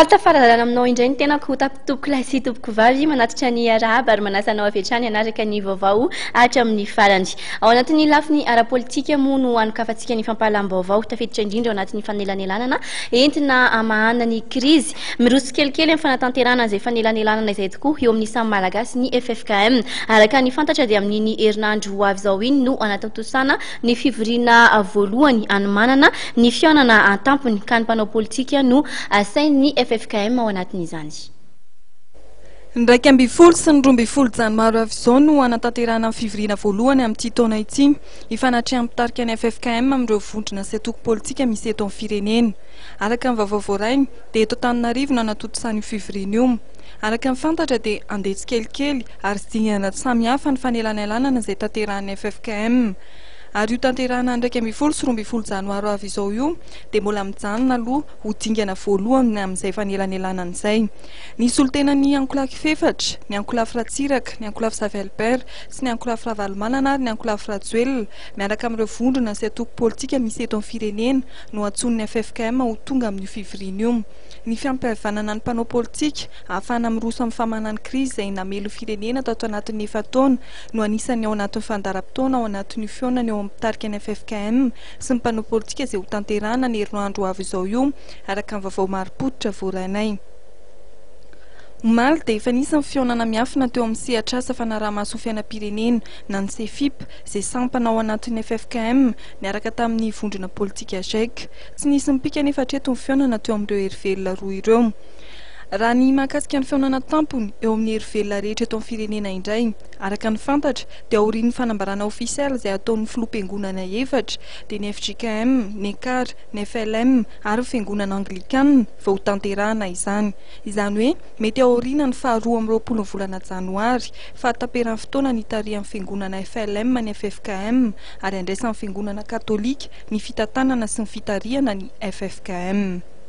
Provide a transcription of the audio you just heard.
Faly tafahalalana aminao indray ny tenako tompokolahy sy tompokovavy manatitra ny arahaba ary manasa anao avy hatrany hanaraka ny vaovao hatramin'ny farany. Ao anatin'ny lafiny ara-politika moa no hanokafantsika ny fampahalam-baovao tafiditra indrindra ao anatin'ny fanelanelanana entina hamahana ny krizy. Miroso tsikelikely amin'ny fanatanterahana izay fanelanelanana izay tokoa eo amin'ny samy Malagasy ny ffkm. Araka ny fantatra dia amin'iny herinandro ho avy izao iny no hanatontosana ny fivoriana voalohany hanomanana ny fihaonana an-tampony ka ny mpanao politika no asain'ny ffkm ao anatin'izany. Ny 11 sy ny 12 janoary ho avy izao no hanatanterahana ny fivoriana voalohany amin'ity taona ity, hifanatrehan'ny mpitarika ny ffkm amin'ireo vondrona sy antoko politika misy eto amin'ny firenena. Araka ny vaovao voarainy dia eto Antananarivo no hanatontosana io fivoriana io. Araka ny fantatra dia handeha tsikelikely ary dingana samihafa ny fanelanelanana izay tanterahan'ny ffkm. Ary io tanterahana ny 11 sy 12 janoary ho avy izao io dia mbola mijanona aloha ho dingana voalohany amin'izay fanelanelanana izay. Ny solontenan'ny ankolafy fefatra, ny ankolafy Ratsiraka, ny ankolafy Zafy Albert sy ny ankolafy Ravalomanana ary ny ankolafy Rajoelina miaraka amin'ireo vondrona sy antoko politika misy eto amin'ny firenena no antsoin'ny ffkm ho tonga amin'io fivoriana io. Ny fampihavanana ny mpanao politika ahafahana miroso amin'ny famahana ny krizy izay namely ny firenena tato anatin'ny efa-taona no anisan'ny ao anatin'ny fandaharam-potoana ao anatin'io fihaonana eo amin'ny mpitarika ny ffkm sy ny mpanao politika izay hotanterahana ny herinandro ho avy izao io, araka ny vaovao marim-pototra voarainay. Omaly dia efa nisy ny fihaonana miafina teo amin'ny sehatr'asa fanaraha-maso ny fiainam-pirenena na ny Sefip izay sampana ao anatin'ny ffkm niaraka tamin'ny vondrona politika Gec. Tsy nisy nipika anefa hatreto ny fihaonana teo amin'ireo hery velona roa ireo. Raha ny mahakasika ny fihaonana tampony eo amin'ny hery velona rehetra eto amin'ny firenena indray, araka ny fantatra, dia aorian'ny fanambarana ofisialy izay hataon'ny filoham-piangonana efatra, dia ny fjkm, ny ekar, ny flm ary ny fiangonana anglikana vao hotanterahana izany. Izany hoe mety aoriana ny faha 22 ny volana janoary, fahataperan'ny fotoana nitarihan'ny fiangonana flm ny ffkm ary andraisan'ny fiangonana katolika ny fitantanana sy ny fitarihana ny ffkm.